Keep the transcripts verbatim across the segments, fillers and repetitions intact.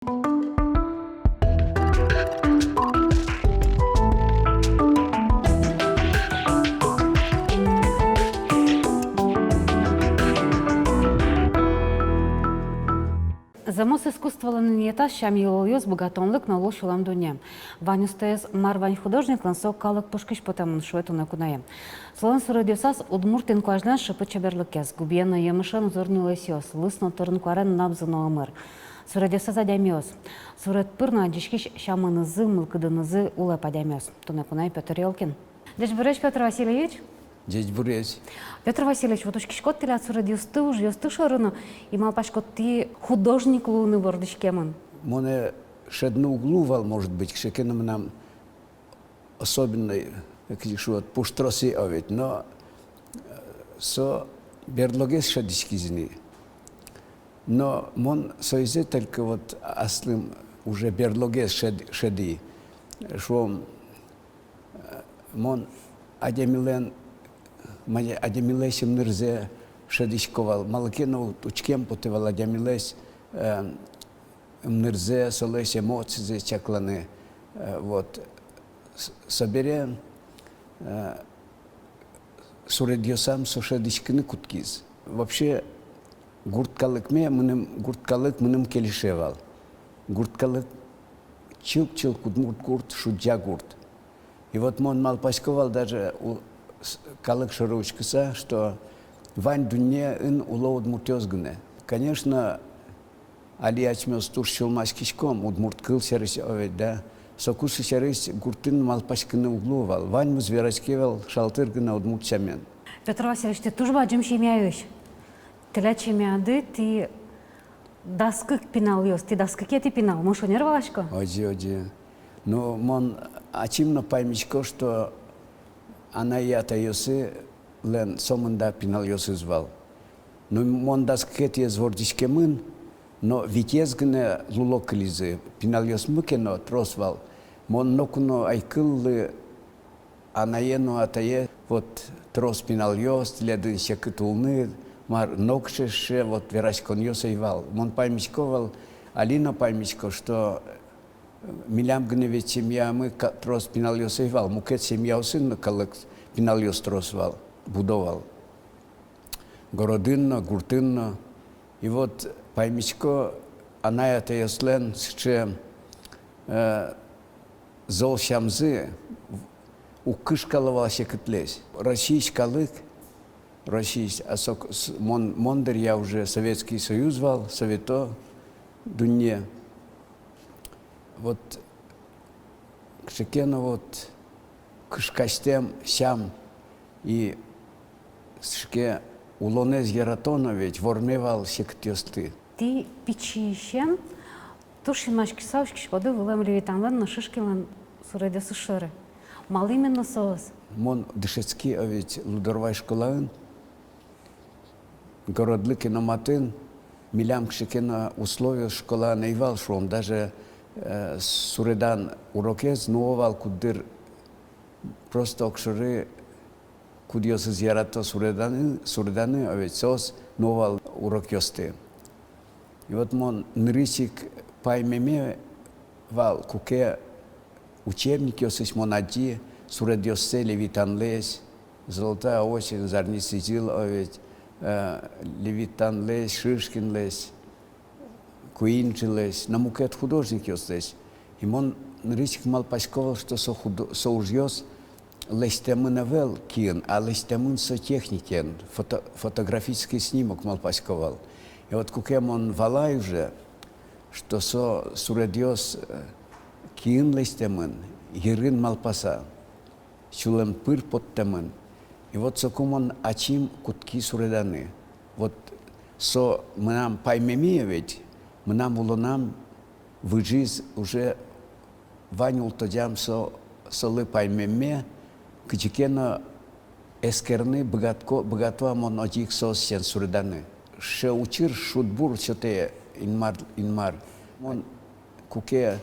Зэмос искусстволэн инъетаз сям-йылолъёс, быгатонлык но лулсюлэм дунне. Вань устаез, мар вань художниклэн, со калык пушкысь потэмын, шуэ туннэ куное. Солэн суредъёсаз удмурт инкуазьлэн шыпыт чеберлыкез, губиен но емышен узыр нюлэсъёс, лыз но тырын-куарен набзы но ымыр. Суредъёсаз адямиос. Суред пыр но адӟиськись сямынызы, мылкыдынызы улэп адямиос. Туннэ куное Пётр Ёлкин. Ӟечбуресь, Пётр Васильевич. Ӟечбуресь. Пётр Васильевич, вот учкиськод тӥляд суредъёсты, ужъёсты шоры но, и малпаськод, тӥ художник луыны вордӥськемын. Монэ шӧдыны уг луы вал, может быть, кыӵе ке но мынам особенной, кызьы шуод, пуштросэ, а ведь, но, э, со берлогес шӧдӥськиз ини. Но мон соизэ только вот аслым уже берлогес шӧд-, шӧдӥ. Шуом, э, мон адямилэн, ма-, адямилэсь ымнырзэ шӧдӥсько вал, малы ке но учкем потэ вал адямилэсь, э, ымнырзэ, солэсь эмоцизэ чакланы. Э, вот. С-, собере, э, суредъёсам со шӧдӥськыны кутскиз. Вообще, гурт калыкме, мыным, гурт калык мыным кельше вал. Гурт калык чылк-чылк удмурт гурт, шудӟа гурт. И вот мон малпасько вал даже у-, с-, калык шоры учкыса, что вань дуннеын уло удмуртъёс гинэ. Конечно, али асьмеос туж сюлмаськиськом удмурт кыл сярысь, а ведь, да. Соку сярысь гуртын малпаськыны уг луы вал. Ваньмыз вераське вал шалтыр гинэ удмурт сямен. Пётр Васильевич, тӥ туж бадӟым семьяысь. Тӥляд семьяды тӥ дас кык пиналъёс, тӥ дас кыкетӥ пинал, мон шонер валасько? Озьы, озьы. Ну, мон ачим но паймисько, что анай-атайёсылэн сомында пиналъёсыз вал. Ну, мон дас кыкетӥез вордӥськемын, но витез гинэ луло кылизы, пиналъёсмы ке но трос вал. Мон ноку но ӧй кыллы анае но атае, вот, трос пиналъёс, тӥледын секыт улыны, мар, нокыӵе сыӵе, вот, вераськонъёс ӧй вал. Мон паймисько вал, али но паймисько, что, э, милям гинэ ведь семьямы ка-, трос пиналъёс ӧй вал, мукет семьяосын но калык, пиналъёс трос вал, будо вал. Городын но, гуртын но. И вот паймисько, анай-атайёслэн сыӵе, э, зол сямзы уг кышкало вал секытлэсь. Россиысь калык, Россиысь, а сок-, с-, мон, мон дыръя уже Советский Союз вал, совето дунне. Вот кыӵе ке но вот кышкасьтэм сям и сыӵе ке улонэз яратоно ведь, ворме вал секытъёсты. Тӥ пичиысен туж синмаськыса учкиськоды вылэм Левитанлэн но Шишкинлэн суредъёссы шоры. Малы именно соос? Мон дышетски, а ведь, Лудорвай школаын, городлы ке но матын, милям кыӵе ке но условиос школаын ӧй вал, шуом, даже, э, суредан урокез нуо вал куддыр, просто огшоры кудъёсыз ярато суреданы, суреданы, а ведь соос нуо вал урокъёсты. И вот мон нырысь ик паймеме вал, куке учебникъёсысь мон адӟи суредъёссэ Левитанлэсь, «Золотая осень», «Зарни сӥзьыл», а ведь, э, Левитанлэсь, Шишкинлэсь, Куинджылэсь, но мукет художникъёслэсь. И мон нырысь ик малпасько вал, что со худо-, со ужъёс лэсьтэмын ӧвӧл киын, а лэсьтэмын со техникаен, фото-, фотографический снимок, малпасько вал. И вот куке мон валай уже, что со суредъёс, э, киын лэсьтэмын, йырын малпаса, сюлэм пыр поттэмын. И вот соку мон ачим кутски суреданы. Вот со мынам паймеме ведь, мынам улонам выжиз уже вань ултодям со, солы паймеме, кызьы ке но эскерыны быгатко, быгато-а мон одӥг соосен суреданы. Сыӵе учыр, шудбур сётэ Инмар, Инмар. Мон куке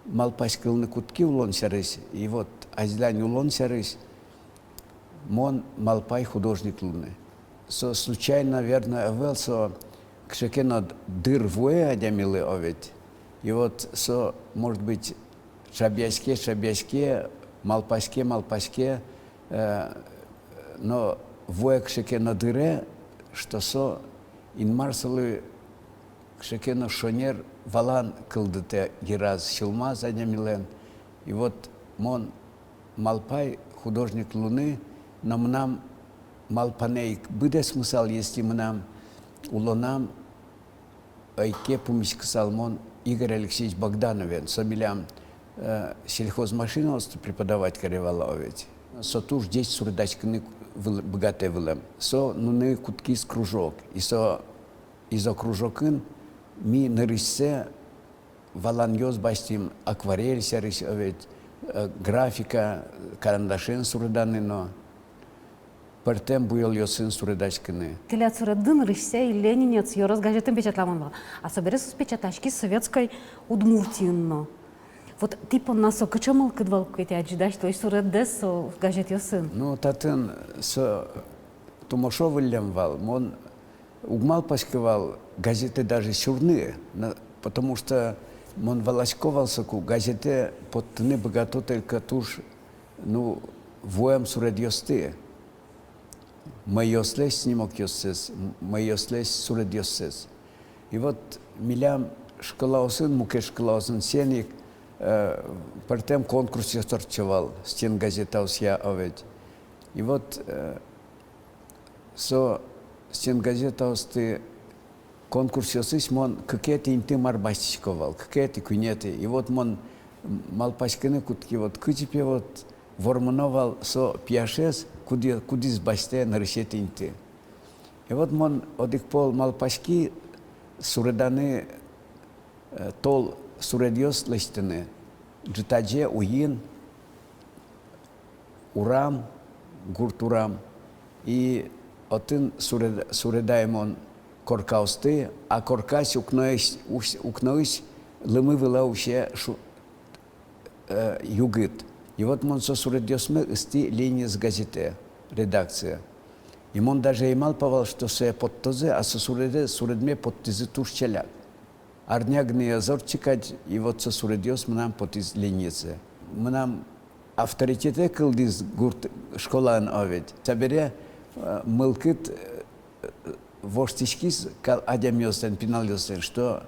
малпаськылыны кутски улон сярысь, и вот азьлань улон сярысь, мон малпай художник луыны. Со случайно, наверно, ӧвӧл, со кыӵе ке но дыр вуэ адямилы, а ведь. И вот со, может быть, чабъяське, чабъяське, малпаське, малпаське, э, но вуэ кыӵе ке но дыре, что со Инмар солы кыӵе ке но шонер валан кылдытэ йыраз, сюлмаз адямилэн. И вот мон малпай художник луыны, но мынам малпанэ ик быдэсмысал, если мынам улонам ӧй ке пумиськысал мон Игорь Алексеевич Богдановен. Со милям, э, сельхозмашинаосты преподавать каре вал ведь. Со туж ӟеч суредаськыны выл-, быгатэ вылэм. Со нуны кутскиз кружок. И со, и со кружокын ми нырысьсэ валанъёс басьтӥм акварель сярысь, э, ведь, э, графика, карандашен суреданы но, пӧртэм буёлъёсын суредаськыны. Тӥляд суредды нырысьсэ и «Ленинец» ёрос газетын печатламын вал. А собере соос печатаськиз «Советской Удмуртиын» но. Вот тӥ понна со кыӵе мылкыд вал, куке тӥ адӟиды асьтэлэсь суреддэс со газетъёсын? Ну, татын со тумошо выллем вал. Мон уг малпаськы вал газетэ даже сюрыны, но, потому что мон валасько вал соку: газетэ поттыны быгато только туж, ну, вуэм суредъёсты, мӧйыослэсь снимокъёссэс, м-, мӧйыослэсь суредъёссэс. И вот милям школаосын, мукет школаосын сен ик, э, пӧртэм конкурсъёс ортчо вал стенгазетаосъя, а ведь. И вот, э, со стенгазетаосты конкурсъёсысь мон кыкетӥ инты мар басьтӥсько вал, кыкетӥ, куинетӥ. И вот мон малпаськыны кутски, вот кызьы пе вот вормоно вал со пияшез, куды-, кудӥз басьтэ нырысетӥ инты. И вот мон одӥг пол малпаськи суреданы, э, тол суредъёс лэсьтыны ӝытазе, уйин, урам, гурт урам. И отын суред-, суредай мон коркаосты, а коркась укноысь, усь-, укноысь лымы вылэ усе шу-, э, югыт. И вот мон со суредъёсме ыстӥ «Ленинец» газетэ, редакцие. И мон даже ӧй малпа вал, что сое поттозы, а со суреде-, суредме поттӥзы туж ӵаляк. Арня гинэ ӧз ортчы кадь, и вот со суредъёс мынам потӥз «Ленинецэ». Мынам авторитетэ кылдӥз гурт школаын, а ведь. Собере, э, мылкыд, э, воштӥськиз кал-, адямиослэн, пиналъёслэн, что,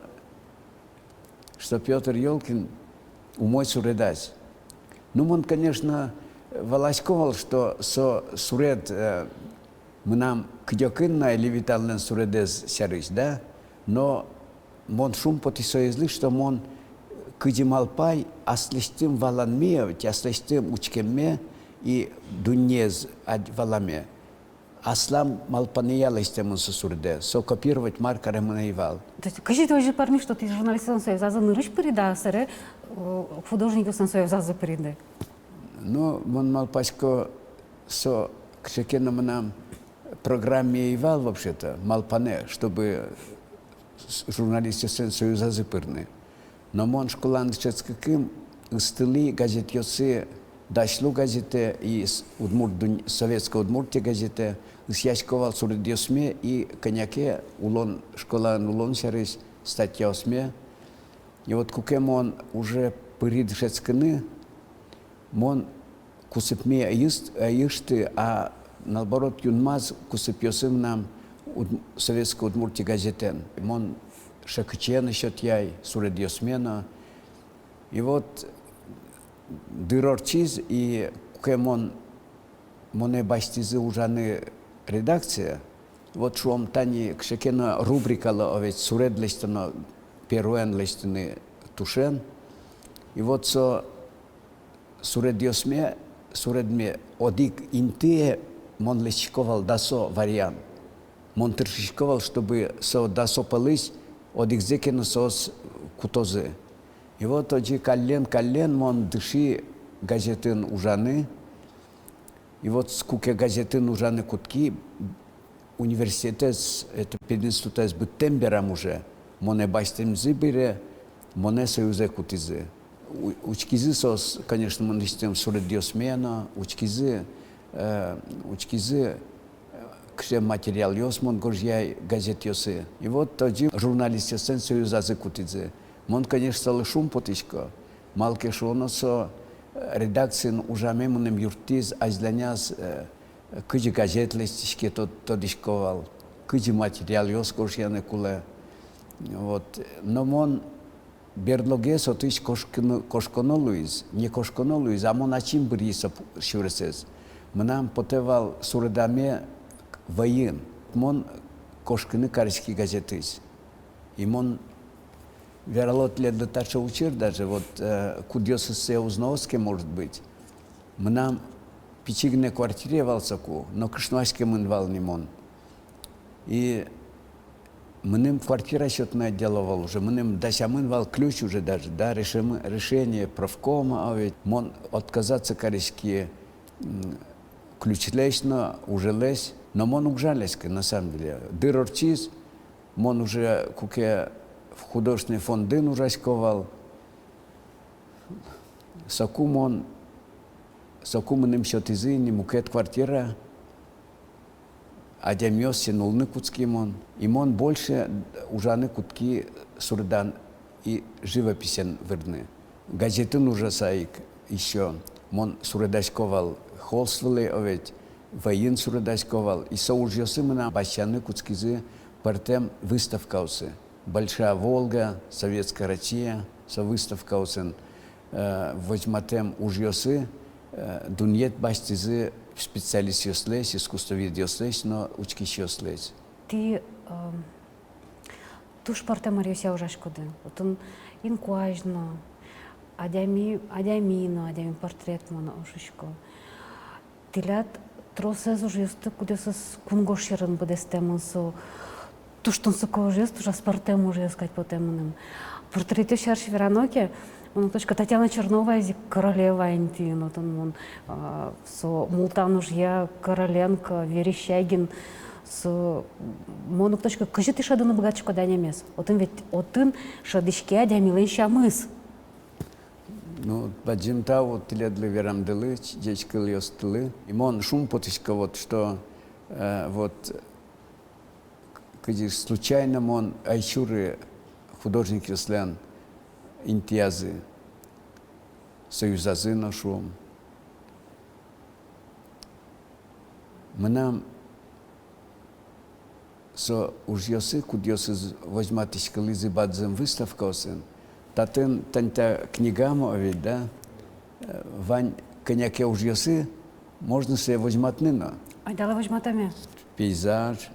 что Пётр Ёлкин умой суредась. Ну, мон, конечно, валасько вал, что со суред, э, мынам кыдёкын на Левитанлэн суредэз сярысь, да, но мон шумпотӥ соизлы, что мон кызьы малпай аслэсьтым валанме, ведь аслэсьтым учкемме и дуннеез ад-, валаме. Аслам малпанъя лэсьтэмын со суредэ, со копировать мар каремын ӧй вал. То есть кызьы тӥ озьы пӧрмиз, что тӥ журналистъёслэн союзазы нырысь пыриды, а собере, э, художникъёслэн союзазы пыриды? Ну, мон малпасько, со кыӵе ке но мынам программае ӧй вал вообще-то, малпанэ, чтобы с-, журналистъёслэн союзазы пырыны. Но мон школаын дышетскыкум ыстылӥ газетъёсы, «Дась лу» газетэ и с-, «Удмурт дунь-», «Советская Удмуртия» газетэ, ысъясько вал суредъёсме и кӧня ке улон, школаын улон сярысь статьяосме. И вот куке мон уже пыри дышетскыны, мон кусыпме ӧй ышт-, ӧй ышты, а наоборот, юнмаз кусыпъёсы мынам Уд-, «Советской Удмуртия» газетэн. Мон шекыче но сётъяй, суредъёсме но. И вот дыр ортчиз, и куке мон, монэ басьтӥзы ужаны редакцие, вот, шуом, тани кыӵе ке но рубрикалы, а ведь, суред лэсьтоно, перуэн лэсьтыны тушен. И вот со суредъёсме, суредме одӥг интые мон лэсьтӥсько вал дасо вариант. Мон тыршисько вал, чтобы со дасо пӧлысь одӥгзэ ке но соос кутозы. И вот озьы каллен-каллен мон дыши газетын ужаны. И вот с-, куке газетын ужаны кутски, университетэз, это, пединститутэз быдтэм берам уже, монэ басьтэмзы бере, монэ союзэ кутӥзы. У-, учкизы соос, конечно, мынэсьтым суредъёсме но, учкизы, э, учкизы, э, кыӵе материалъёс мон гожъяй газетъёсы. И вот озьы журналистъёслэн союзазы кутӥзы. Мон, конечно, солы шумпотӥсько. Малы ке шуоно, со, э, редакциын ужаме мыным юрттӥз, азьланяз, э, кызьы газет лэсьтӥське, тод-, тодӥсько вал, кызьы материалъёс кошканы кулэ. Вот. Но мон берлогес отысь кошконо, кошконо луиз, не кошконо луиз, а мон ачим бырйи со пу-, сюресэз. Мынам потэ вал суредаме вӧйын. Мон кошкыны кариськи газетысь. И мон верало тӥледлы таӵе учыр даже, вот, э, кудъёсыз сое уз но оске, может быть. Мынам пичи гинэ квартире вал соку, но кышнояськемын вал ни мон. И мыным квартира счётной отдела вал уже, мыным дасямын вал ключ уже даже, да, решем-, решение профкома, а ведь мон отказаться кариськи, м, ключлэсь но, ужлэсь, но мон уг жаляськы, на самом деле. Дыр ортчиз, мон уже куке художественной фондын ужасько вал. Соку мон, соку мыным сётӥзы ни мукет квартира, адямиосын улыны кутски мон. И мон больше ужаны кутски суредан и живописен вырны. Газетын ужаса ик ещё мон суредасько вал холст вылэ, о ведь, вӧйын суредасько вал. И со ужъёсы мынам басьтыны кутскизы пӧртэм выставкаосы. «Большая Волга», «Советская Россия», со выставкаосын, э, возьматэм ужъёсы, э, дунъет басьтӥзы специалистъёслэсь, искусствоведъёслэсь но учкисьёслэсь. Тӥ, э, туж пӧртэм ӧръёсъя ужаськоды. Отын инкуазь но, адями, адями но, адями портрет, мон шуисько. Тӥляд тросэз ужъёсты, кудъёсыз кунгож сьӧрын быдэстэмын, со туж тунсыко ужъёс, туж аспӧртэм ужъёс кадь потэ мыным. Портретъёс сярысь верано ке, мон уг тодӥськы, Татьяна Чернова ик королева интыын, отын мон, а, со Мултан ужъя Короленко, Верещагин, со, мон уг тодӥськы, кызьы тӥ шӧдыны быгатӥськоды адямиез. Отын ведь, отын шӧдӥське адямилэн сямыз. Ну, бадӟым тау тӥледлы верамдылы, ӟеч кылъёстылы. И мон шумпотӥсько, вот, что, э, вот, к-, кызьы случайно мон ӧй сюры художникъёслэн интыязы, союзазы но, шуом. Мынам со ужъёсы, кудъёсыз возьматӥськылӥзы бадӟым выставкаосын. Татын тани та книгамы, о ведь, да, э, вань кӧня ке ужъёсы, можно сое возьматыны но. Айдалэ возьматоме. Пейзаж,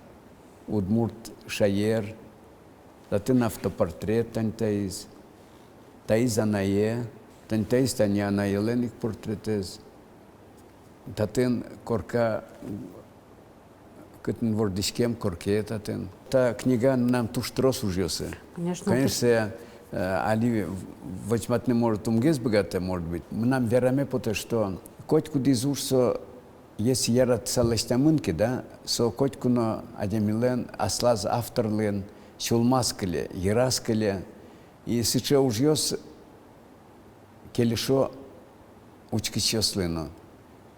удмурт шаер, татын автопортрет тани таиз, таиз анае, тани таиз тани анаелэн ик портретэз. Татын корка, кытын вордӥськем коркае татын. Та книгаын мынам туж трос ужъёсы. Конечно, конечно, ты- э, али в-, возьматыны, может, ум гес быгатэ, может быть. Мынам вераме потэ, что котькудӥз уж со, если яратыса лэсьтэмын ке, да, со котьку но адямилэн, аслаз авторлэн сюлмаз кыле, йыраз кыле. И сыӵе ужъёс кельшо учкисьёслы но.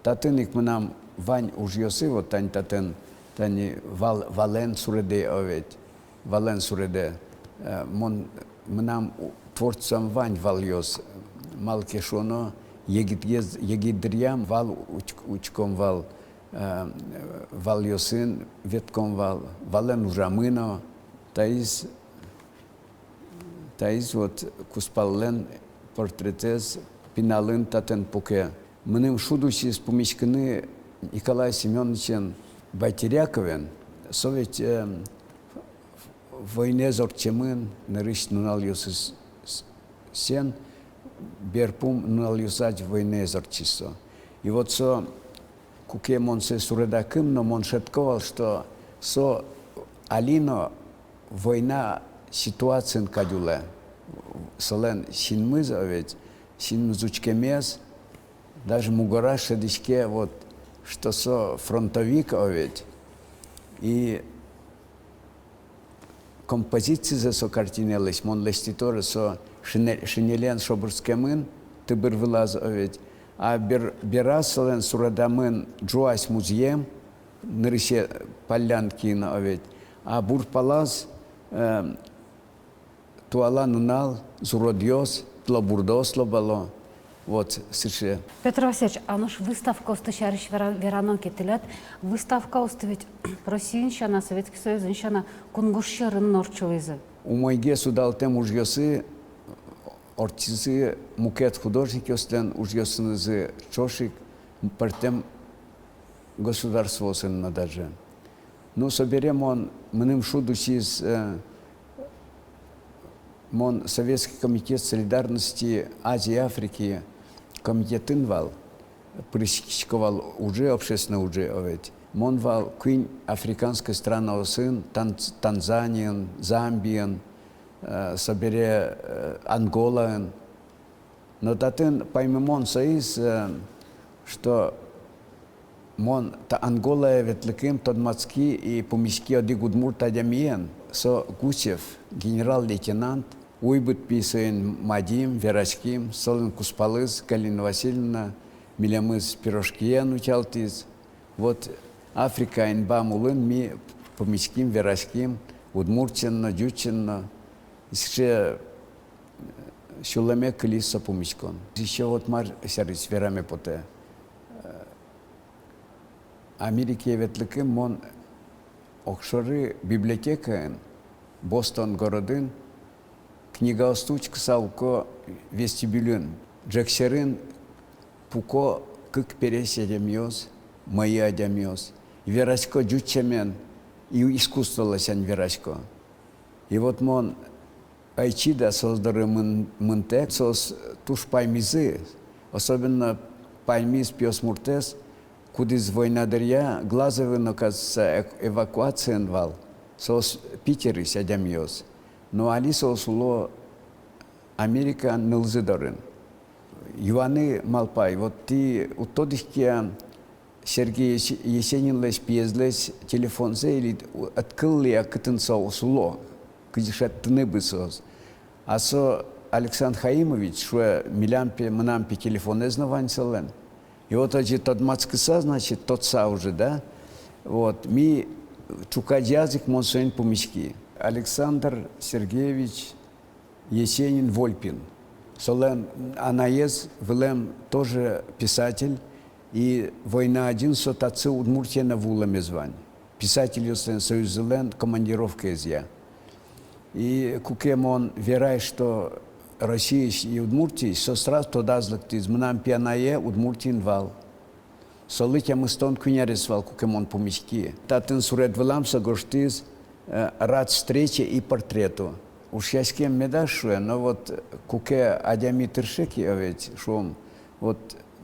Татын ик мынам вань ужъёсы, вот тани татын, тани вал-, валэн суредэ, о ведь, валэн суредэ. Э, мон, мынам у-, творчествоям вань валъёс, малы ке шуоно, егитгес, егит дыръям вал уч-, учком вал, э, валъёсын ветком вал, валэн ужамы но, таиз Таиз вот кузпаллэн портретэз пиналын татын пуке. Мыным шуд усиз пумиськыны Николай Семёнычен Байтеряковен. Со ведь, э, войнаез ортчемын нырысь нуналъёсыз, с-, сен, берпум нуналъёсаз войнаез ортчиз со. И вот со, куке мон сое суредакым но, мон шӧдӥсько вал, что со али но война ситуациын кадь улэ. Солэн синмыз, о ведь, синмыз учкемез, даже мугораз шӧдӥське, вот, что со фронтовик, о ведь. И композицизэ со картинаелэсь мон лэсьтӥ тоже, со шине-, шинелен шобырскемын тыбыр вылаз, о ведь. А бер-, бераз солэн суредамын ӝуась музъем, нырысьсэ паллян киын, о ведь. А бур палаз, э, Туала нунал, зуродъёс, тылобурдоос лобало. Вот сыӵе. Пётр Васильевич, а нош выставкаосты сярысь вера-, верано ке, тӥляд выставкаосты ведь Россиын сяна, Советский Союзын сяна кунгож сьӧрын но ортчылӥзы. Умойгес удалтэм ужъёсы ортчизы мукет художникъёслэн ужъёсынызы ӵош ик, пӧртэм государствоосын но даже. Ну, собере мон, мыным шуд усиз, э, мон Советский комитет солидарности Азии и Африки комитетын вал, пыриськисько вал уже, общественной уже, о ведь. Мон вал куинь африканской странаосын, Тан-, Танзаниын, Замбиын, э, собере, э, Анголаын. Но татын паймымон соиз, э, что мон та Анголае ветлыкым тодматски и пумиськи одӥг удмурт адямиен, со Гусев, генерал-лейтенант, уйбыт пи соин мадим, вераським, солэн кузпалыз, Галина Васильевна, милемыз пирожкиен утялтӥз. Вот Африка инбам улын ми пумиським, вераським, удмуртэн но, ӟучен но, сыӵе сюлэме кылиз со пумиськон. Ещё вот мар сярысь вераме потэ. Америкае ветлыкым мон огшоры библиотекаын, Бостон городын, книгаосты учкыса улӥсько вестибюльын, ӝӧк сьӧрын пуко кык пересь адямиос, мӧйы адямиос, верасько ӟуч сямен, и искусство ласянь верасько. И вот мон ӧй чида соос доры мын-, мынтэк, соос туж паймизы, особенно паймиз пиосмуртэз, кудӥз война дыръя Глазовын, оказывается, эк-, эвакуациын вал, соос Питерысь адямиос. Но али соос уло Америкаын нылзы дорын. Юаны малпай, вот тӥ уд тодӥське-а, Сергей Ес-, Есенинлэсь пиезлэсь телефонзэ, или ӧд кыллы-а, кытын соос уло, кызьы шедьтыны бы соос. А со Александр Хаимович шуэ, милям пе, мынам пе телефонэз но вань солэн. И вот озьы тодматскыса, значит, тодса уже, да. Вот, ми ӵуказяз ик мон соин пумиськи. Александр Сергеевич Есенин-Вольпин. Солэн анаез вылэм тоже писатель, и война азьын со татчы Удмуртие но вуылэмез вань. Писательёслэн союзлэн командировкаезъя. И куке мон верай, что Россиысь и Удмуртиысь, со сразу тодаз лыктӥз, мынам пианае Удмуртиын вал. Солы тямыстон куинь арес вал, куке мон пумиськи. Татын суред вылам со гожтӥз, э, «Рад встрече и портрету». Ушъяськем медаз шуэ, но вот куке адями тырше ке, а ведь, шуом, вот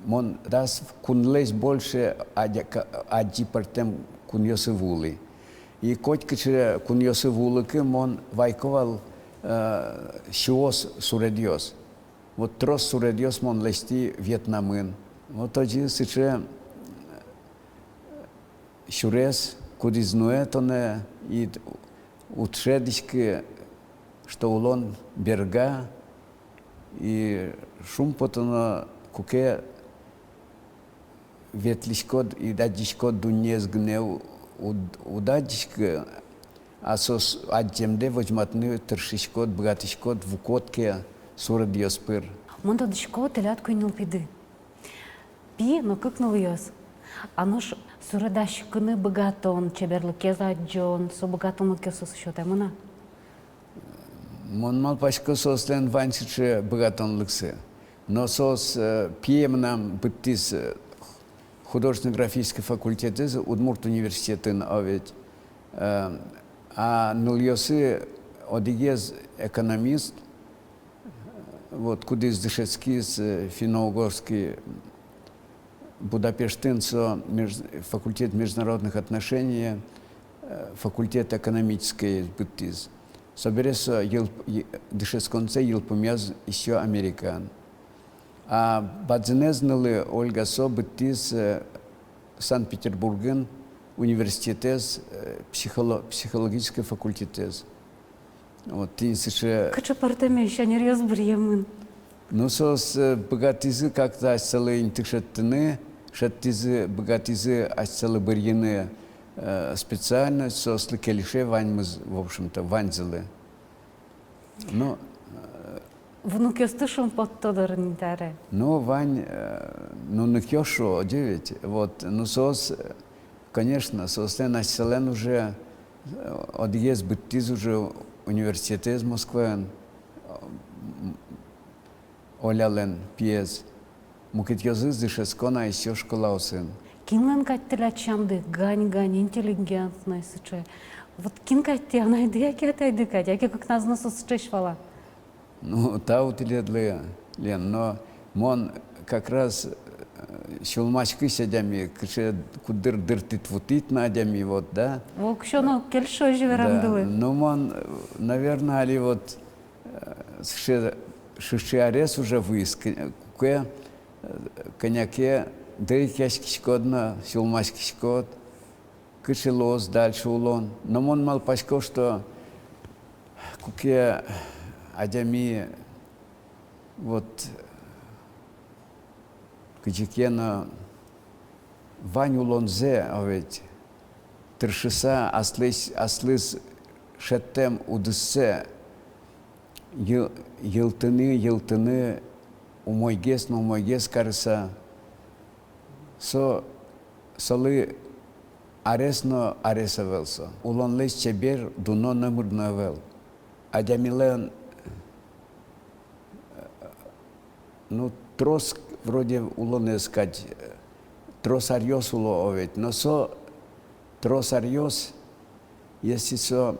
мон дас кунлэсь больше адя-, ка-, адӟи пӧртэм кунъёсы вуылӥ. И котькыӵе кунъёсы вуылыкы мон вайисько вал, э, сюос суредъёс. Вот трос суредъёс мон лэсьтӥ Вьетнамын. Вот озьы сыӵе сюрес, кудӥз нуэ тонэ, и уд шӧдӥськы, что улон берга, и шумпотоно, куке ветлӥськод и адӟиськод дуннеез гинэ у-, уд-, уд адӟиськы, а соос адӟемдэ возьматыны тыршиськод, быгатӥськод, вукод ке суредъёс пыр. Мон тодӥсько, тӥляд куинь нылпиды. Пи но кык нылъёс. А нош суредаськыны быгатон, чеберлыкез адӟон, со быгатонлыкез соослы сётэмын-а? Мон малпасько, соослэн вань сыӵе быгатонлыксы. Но соос, э, пие мынам быдтӥз, э, художественно-графический факультетэз Удмурт университетын, а ведь, э, а нылъёсы одӥгез экономист, вот, кудӥз дышетскиз, э, финно-угорский, Будапештын со меж-, факультет международных отношений, э, факультет экономической быдтӥз. Собере со йыл-, йы-, дышетсконзэ йылпумъяз ещё Америкаын. А бадӟымез нылы Ольга со быдтӥз, э, Санкт-Петербургын университетэз, э, психоло-, психологической факультетэз. Вот, тӥни сыӵе. Кыӵе пӧртэм шонеръёс быръемын. Ну, соос, э, быгатӥзы как-то асьсэлы инты шедьтыны, шедьтӥзы, быгатӥзы асьсэлы быръыны, э, специальность, соослы кельше ваньмыз, в общем-то, ваньзылы. Ну, внукъёсты шумпотто дыр ни табере. Ну, вань, э, нуныкъёс, шуо, озьы ведь. Вот, ну, соос, э, конечно, соослэн асьсэлэн уже, э, одӥгез быдтӥз уже университетэз Москваын, э, м, Олялэн пиез. Мукетъёсыз дышетско на ещё школаосын. Кинлэн кадь тӥляд сямды, гань-гань, интеллигентной сыӵе? Вот кин кадь тӥ, анайды яке атайды кадь, яке кыкназы но со сыӵеесь вал-а? Ну, тау тӥледлы, Лен, но мон как раз, э, сюлмаськись адями, кыӵе куддыр дыртӥд-вутӥд на адями, вот, да? Воксё но кельшоз верамдылы. Да, ну, мон, э, наверно, али вот, э, сыӵе, сыӵе арес уже вуиз, кы-, куке, э, кӧня ке дыръяськиськод но, сюлмаськиськод, кыӵе луоз дальше улон. Но мон малпасько, что куке адями вот кызьы ке но вань улонзэ, а ведь, тыршыса, аслыз, аслыз шедьтэм удыссэ йы-, йылтыны, йылтыны, умойгес но умойгес карыса, со, солы арес но арес ӧвӧл со. Улонлэсь чебер, дуно номыр но ӧвӧл. Адямилэн, ну, трос вроде улонэз кадь, трос аръёс уло, о ведь, но со трос аръёс, если со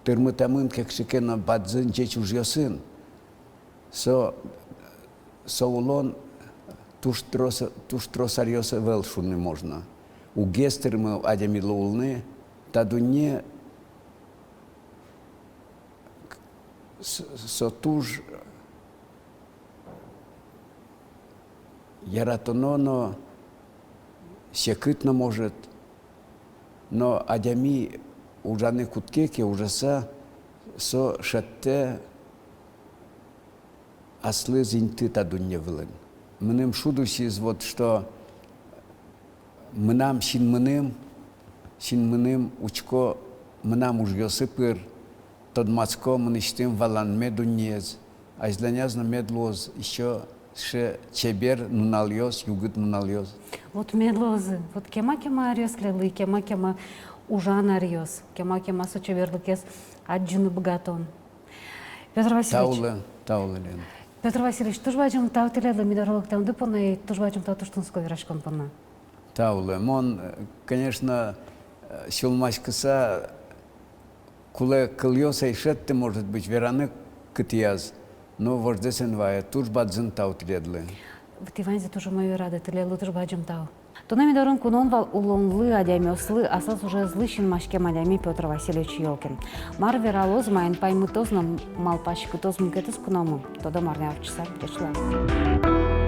тырмытэмын кыӵе ке но бадӟым ӟеч ужъёсын, со, со улон туж трос, туж трос аръёс ӧвӧл, шуыны можно. Уг ӧз тырмы адямилы улыны та дунне, с-, со туж яратоно но, секыт но, может. Но адями ужаны кутске ке, ужаса, со шедьтэ аслыз инты та дунне вылын. Мыным шуд усиз, вот, что мынам синмыным, синмыным учко мынам ужъёсы пыр, тодматско мынэсьтым валанме дуннеез, азьланяз но мед луоз ещё сыӵе чебер нуналъёс, югыт нуналъёс. Вот мед луозы, вот кема-кема аръёс тӥледлы, кема-кема ужан аръёс, кема-кема со чеберлыкез адӟыны быгатон. Пётр Васильевич. Тау, лэ, тау, лэ, Лен. Пётр Васильевич, туж бадӟым тау тӥледлы ми доры лыктэмды понна, и туж бадӟым тау туж тунсыко вераськон понна. Тау, лэ. Мон, э, конечно, э, сюлмаськыса, кулэ кылъёс ӧй шедьты, может быть, вераны кытӥяз, но вождэс эн вае, туж бадӟым тау тӥледлы. Тӥ ваньзэ туж умой верады, тӥледлы туж бадӟым тау. Туннэ ми дорын куноын вал улонлы, адямиослы, аслаз ужезлы синмаськем адями Пётр Васильевич Ёлкин. Мар вералоз, маин паймытоз но малпаськытоз мукетыз куномы, тодом арня ортчыса. Ӟеч луэ.